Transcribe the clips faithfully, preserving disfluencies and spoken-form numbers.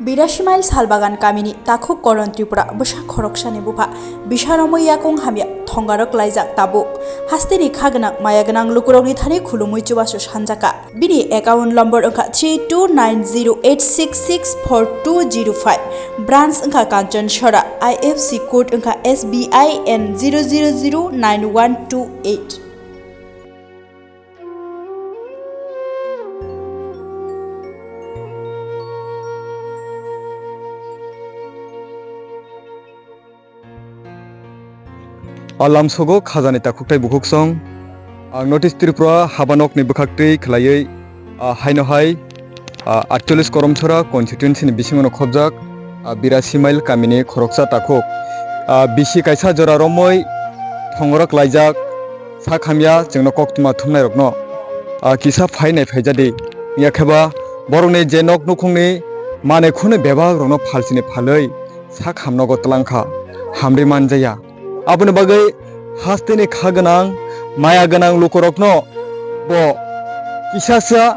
Birasi mail Salbagan kamini takhuk Koron Tripura bwsa khoroksani bupha bisa romwi yakung hamya thongarok laijak tabuk. Hasteni kha gwnang maya gwnang lukurokni thani khulumwi chubachu sanjaka. Bini account number wngkha three two nine zero eight six six four two zero five, branch wngkha Kanchan Sora, I F C code wngkha S B I N zero zero zero nine one two eight. Alam sogo khajani takhuk tai bukhuk song. Ang North East Tripura habanokni bwkhaktwi khwlaiwi, ah, haino hai, ah, aatcholish Koromchora constituency ni bisingo no khobjak, ah, Birasi mail kamini khoroksa takhuk. Ah, bisi kaisa jora romwi thongorok laijak, sak hamya chwngno koktwma thumnairokno, ah, kisa phai nai phaijadi. Wngya khe ba borokni je nok nukhungni manwi khwnwi bebak rokno phalchini phalwi sak hamnogo twlang kha, hamri manjaya. Aboni bagwi hasteni kha gwnang, maya gwnang lukurokno bo kisasa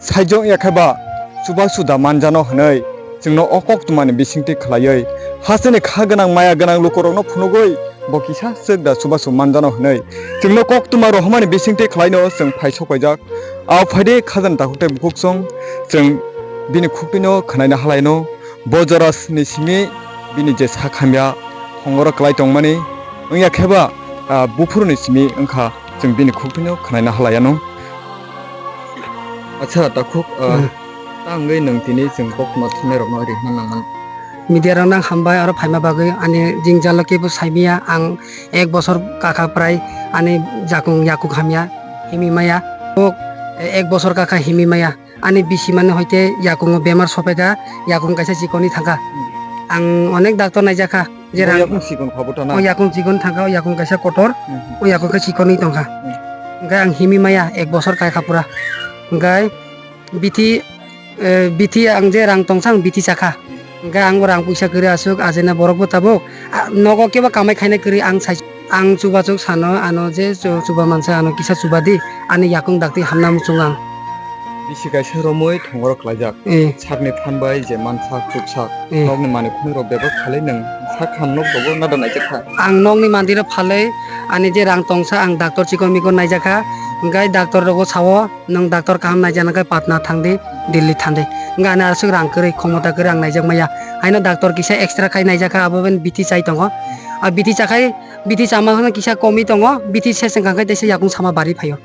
saijwk ya khe ba chubachu da manjano hwnwi chwngno o koktwmani bisingtwi khwlaiwi hasteni kha gwnang, maya gwnang lukurokno phunugwi bo kisa swk da chubachu manjano hwnwi chwngno koktwma rohormani bisingtwi khwlaino chwng phai sokpaijak. A phaidi khajani takhuk tei bukhuk song chwng bini khuktwino khwnaina halaino. Bo jorasni simi bini je sak hamya hongoro kwlai tongmani wngya khe ba, ah, buphuruni simi wngkha chwng bini khuktwino khwnaina halaiano. Acha, takhuk, ah, hmm, ta wngwi nwng tini chwng koktwma thumnairokno rihna nangmani. Media rok nang hambai oro phaima bagwi ani jwngjalo kebo saimaya ang ek bosor kakha prai ani jakung yakung hamya himi maya. Kok ek bosor kakha himi maya. Ani bisi mani hoite yakungo bemar sopaikha, yakung kaisa chikonwi thangkha. Hmm. Ang onek doctor naijakha, je bo rang yakung chikon kha bo tana? O yakung chikon thangkha, o yakung kaisa kotor, hmm, hmm, o yakung khe chikonwi tongkha. Hmm. Hwnkhe ang himi maya ek bosor kaikha pura. Hwnkhe bithi, eh, bithi ang je rang tongsa ang bithi chakha. Hwnkhe ang bo rang puisa kwrwi aswk, achaina borok bo tabuk, ah, nogo kebo kamai khainai kwrwi ang sai. Ang chubachu sano, ano je chu-, chuba mansa, ano kisa chuba di, ani yakung daktwi hamna muchung ang. Bisi kaisa romwi thongorok klaijak. Eh. Sakni phan bai je mansak, chuksak, eh, nokni manwi khunui rok bebak khalai nwng sak ham nok rogo nada naijak kha. Ang nokni mandir phalwi ani je rang tongsa, ang doctor chikon mikon naijak kha, hwnkhe doctor rogo sao, nwng doctor kaham naijak nang khe Patna thang di, Delhi thang di. Hwnkhe ani aswk rang kwrwi, khomota kwrwi ang naijak maya. Haino doctor kisa extra khai naijak kha, abo ben bithi chai tongo. A bithi chakhai Bithi chama hwnwi kisa komwi tongo, bithi se chwng kha khe teisa yakung sama bari phaio.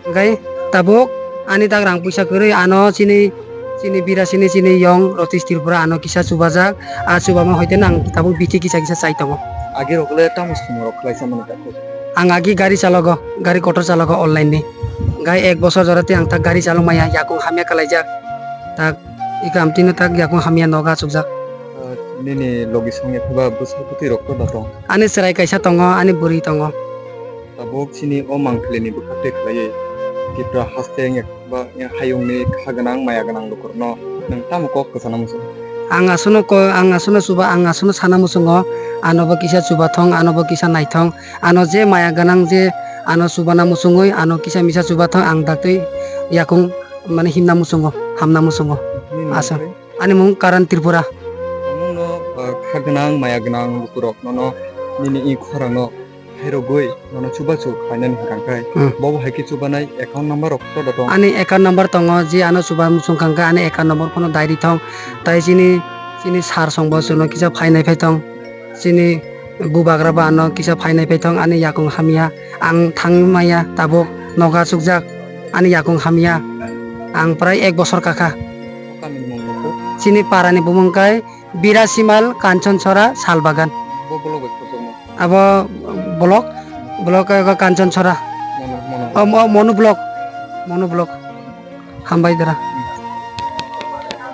Hwnkhe tabuk ani tak rang puisa kwrwi ano chini, chini bira chini, chini yong Rotish Tripura ano kisa chubajak, a chubama hoite nang tabuk bithi kisa kisa chai tongo. Agi rok le tamo samung rok khlai sa mano tabuk? Ang agi gari chalogo, gari kotor chalogo online ni. Hwnkhe ek bosor jora tei ang tak gari chalok maya, yakung hamya kwlaijak. Tak Ika amtwino tak yakung hamya nogo achukjak. Ah, nini logi songya phiba bwsa kwtwi rok koda tong? Ani chwrai kaisa tongo, ani bwrwi tongo. Tabuk chini o mangpili ni bwkha twi khlaiwi Tipra haste wngya ba hayungni kha gwnang maya gwnang lukurokno nwng tamo kok kwchana muchung? Ang aswkno ko-, ang aswkno chuba, ang aswkno sana muchungo, ano bo kisa chubathong, ano bo kisa naithong, ano je maya gwnang je ano chubana muchungwi ano kisa misa chubathong, ang daktwi yakung mane himna muchungo, hamna muchungo. Nini mung khe? Aswk. Ani mung Karan Tripura. Nwngno, uh, kha gwnang, maya gwnang lukurok nono nini i khorangno phairogwi nono chubachu khlainani hwnkha khe, hmm, bobo hai khe chubanai account number rok koda tong? Ani account number tongo, je ano chuba muchung kha khe ani account number phano diary thong. Tai chini, chini sir songbo chuno kisa phainai phai tong. Chini bubagra ba ano kisa phainai phai thong, ani yakung hamya, ang thang maya tabuk nogo achukjak, ani yakung hamya, ang prai ek bosor kakha. O kamini mung buphuk? Chini parani bumung kai Birasimal Kanchonsora Salbagan. Bo bolok bai khoroksa no? Abo bolok, bolok kai Kanchonsora. Mono, mono. O, mo-, Monu bolok, Monu bolok. Hambai dara.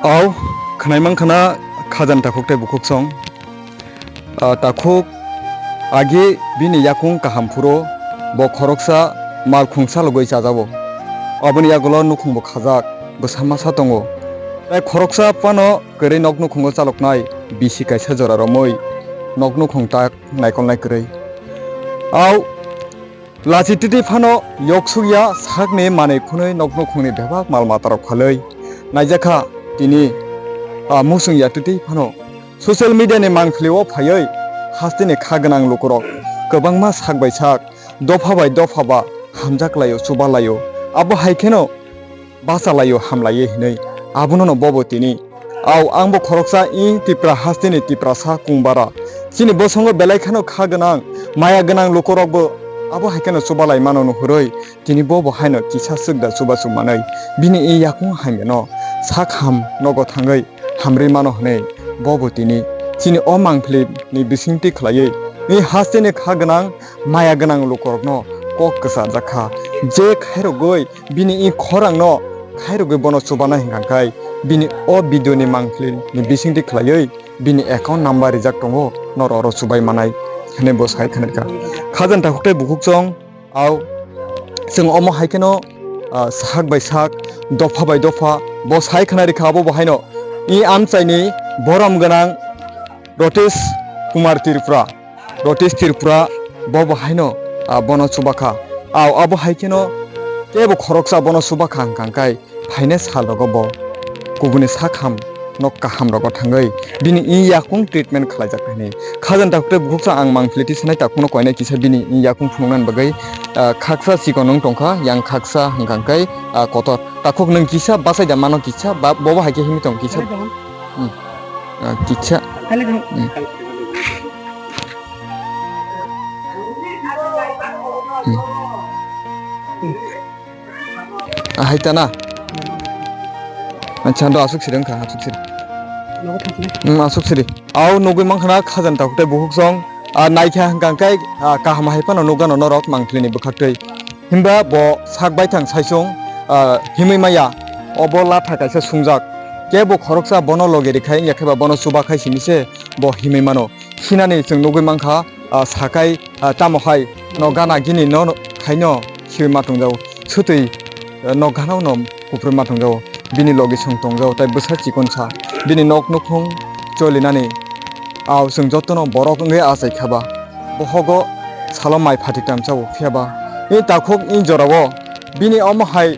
Au, khwnai mankha na khajan takhuk tei bukhuk song. Ah, takhuk agi bini yakung kaham phuru bo khoroksa malkhung salogwi chajago. Aboni yagulo nukhungbo khajak, bwsa masa tongo. Tai khoroksa phano kwrwi nok nukhungo chaloknai bisi kaisa jora romwi nok nukhung tak naikolnai kwrwi. Au, Lachi titi phano yoksukya sakni manwi khwnwi nok nukhungni bebak mal matarok phalwi naijakha tini. ah, musung yatutwi phano social media ni mangpili o phaiwi hasteni kha gwnang lukurok kwbangma sak bai sak, dopha bai dopha ba hamjak laio, chuba laio. Abo hai kheno bacha laio, ham laio hinwi abono no bobo tini. Au, ang bo khoroksa i Tipra hasteni Tiprasa kungbara. Chini bosongo belai kheno kha gwnang, maya gwnang lukurok bo abo hai kheno chuba lai mano nuhurwi tini bobo haino kisa swk da chuba chuk manwi bini i yakung hamya no sak ham nogo thangwi hamrwi mano hwnwi bobo tini chini o mangpili ni bisingtwi khlaiwi i hasteni kha gwnang maya gwnang lukurokno kok kwcharjak kha. Je khairogwi bini i khorangno khairogwi bono chubana hwnkha khe bini o video ni mangpili ni bisingtwi khlaiwi bini account number rijak tongo, norok oro chubai manai hwnwi bo sai khna rikha. Khajang takhuk tei bukhuk chwng au chwng omo hai kheno, ah, sak bai sak, dopha bai dopha bo sai khna rikha. Abo bo haino i amchaini borom gwnang Rotesh Kumar Tripura. Rotesh Tripura bo bo haino, ah, bono chubakha. Au abo hai kheno teibo khoroksa bono chubakha hwnkha khe phainai sal rogo bo kubuni sak ham no kaham rogo thangwi bini i yakung treatment khlaijak hwnwi. Khajang takhuk tei bukhuk chwng ang mangpili twi sanai takhuk no koinai kisa bini i yakung phunuknani bagwi, ah, khaksa chikon wng tongkha, yang khaksa hwnkha khe, ah, kotor. Takhuk nwng kisa bachai da mano kisa ba, bobo hai khe himwi tong kisa. Hmm. Ah, kisa. Hmm. Hmm. Ah, hai ta na? Acha, do aswk siri wngkha, aswk siri. Hmm, aswk siri. Au nugwi mankha na khajang takhuk tei bukhuk chwng. Ah, naikha hwnkha khe, ah, kaham hai phano nukgano norok mangpili ni bwkhaktwi. Himba bo sak baithang saichung, ah, himwi maya, obo latha kaisa sungjak. Kebo khoroksa bono logi rikha, wngya khe ba bono chuba khai simi se bo himwi mano. Hinani chwng nugwi mankha, ah, sakai, ah, tamo hai no gana gini no khaino khiwi ma tongjago. Sutwi, ah, no gana no kuprwi ma tongjago. Bini logi chwng tongjago, tai bwsa chikonsa. Bini nok nukhung cholinani. Au chwng jotono borok wngwi achai kha ba. Bohogo salo mai phatik tamjago, phiya ba i takhuk i jorao bini omo hai